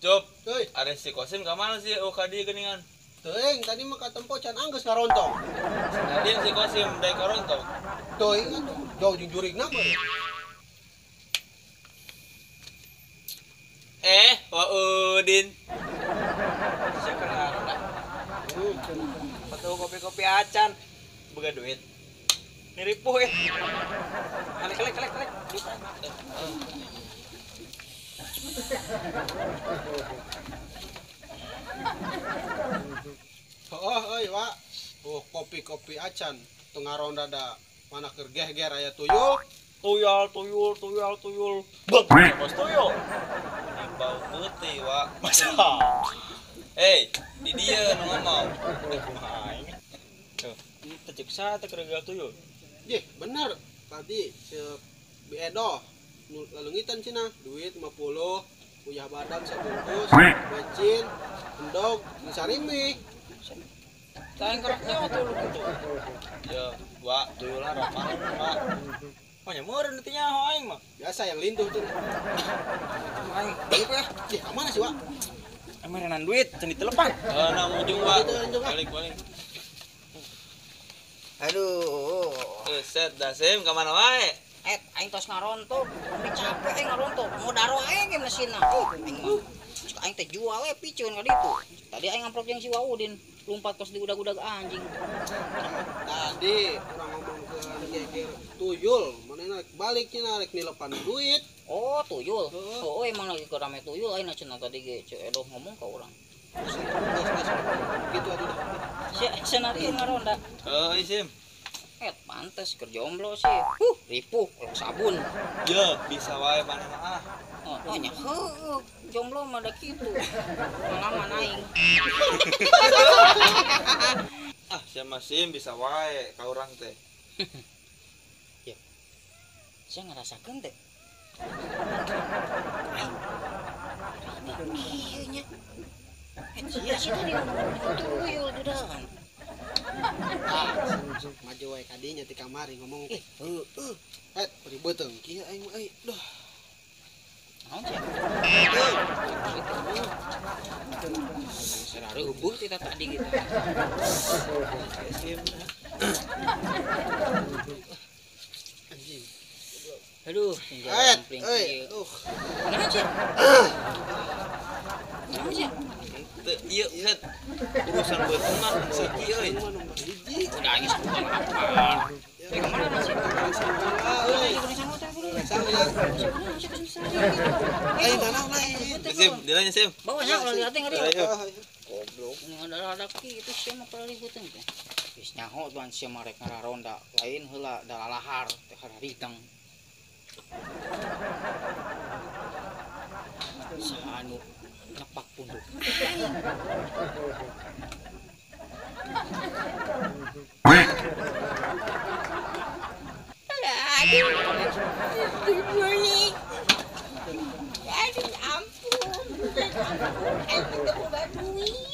Cop, ada si Kosim ka mana sih? Oh ka dieu geuningan. Teuing tadi mah katempo can anggeus ngarontong. Tadi si Kosim daek karontong. Teuing atuh, jauh jeung jurigna mah. Wa Udin. Sia keur ngaronda. Patuh kopi-kopi acan. Boga duit. Niripuh eh. Kalek kalek kalek. Oh, euy, Wak. Oh, kopi-kopi acan teu ngaronda da mana keur gehger aya tuyul. Tuyul, tuyul, tuyul, tuyul. Bek, bos tuyul. Di bau putih, Wak. Masa? Hei, di dieu nu ngomong. Kumaha ini? Tuh, teu ceuk saha teh keur tuyul. Jih, bener. Tadi si Edo lalungitan cenah duit 50, uyah badan sabungkus, becin, endog, jeung sarimi. Lain keraknya tuyul kitu. Ya, Wak, tuyulna rapahan, Wak. Oh nya meureun teu nyaho aing mah. Biasa yang lintuh cenah. Aing balik ya. Jih, ka mana sih, Wak? Merenan duit can ditelepan. Heeh, nah ujung, Wak. Balik, balik. Aduh. Set dah sim ka mana wae? Aing tos ngarontok, tapi capek aing ngarontok. Mau daro aing ge mesinna. Aing mah. Aing teh jual we piceun ka ditu. Tadi aing ngamprok jeung si Waudin, lumpat kos di udag-udag anjing. Tadi urang ngomongkeun geger tuyul, manehna rek balik cenah rek nilepan duit. Oh, tuyul. Oh, emang lagi rame tuyul aing cenah tadi ge Ceu Edoh ngomong ka urang. Gitu atuh dah. Sia nari ngaronda. Heuh, Sim. Pantes keur jomblo sih. Ripuh kolok sabun. Ya, bisa wae maneh mah ah. Oh, nya heueuh, jomblo mah da kitu. Pengalaman aing. Ah, sia mah Sim bisa wae ka urang teh. Ya. Sia ngarasakeun teh. Aing. Kieu nya. Sia sih tadi ngomong tuyul dudahan. Ah, maju wae ka dinya ti kamari ngomong teh. Heueuh. Ribeuteung kieu aing mah euy. Duh. Naon sia? Sarareubuh teh tadi gitu. Anjing. Aduh, euy, duh. Naon sia? Naon sia? Teu ieu set. Urusan beuteung mah hiji euy. Udah geus bukan apa. Eh, kemana sih? Lain tanah lain. Sim, dilanya Sim. Bawa nya ulah lihat teh ngadi. Goblok. Ini ada kitu sia mah paralibuteun teh. Geus nyaho tuan sia mah rek ngararonda, lain heula dalalahar teh hararitang. Saha anu nepak punduk. Aduh, aduh, ampun, ampun, aing teu boga duit.